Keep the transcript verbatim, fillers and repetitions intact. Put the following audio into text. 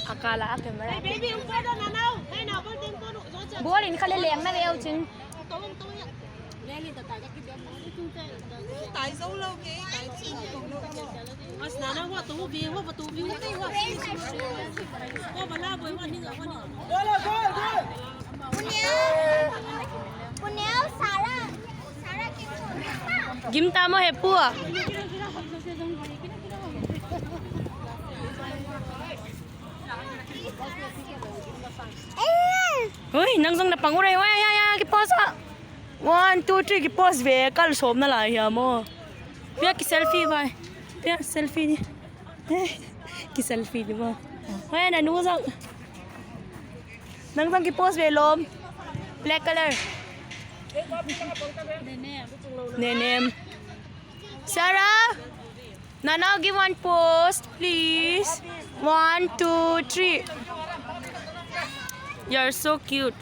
A kala a camera. Bual in kha le leng na ve au cin. Gim ta maw he pu ah. Hui, nang zong na pang uh rei. Hui, ya, ya, ki pause ah. One, two, three, ki pause ve, kal sawm na lai hiam aw. Pia ki selfie vai. Pia selfie ni. Ki selfie ni maw. Hui, na nu zong. Nang zong ki pause ve lawm. Black color. Nenem. Sarah. Now, now give one pose, please. One, two, three. You're so cute.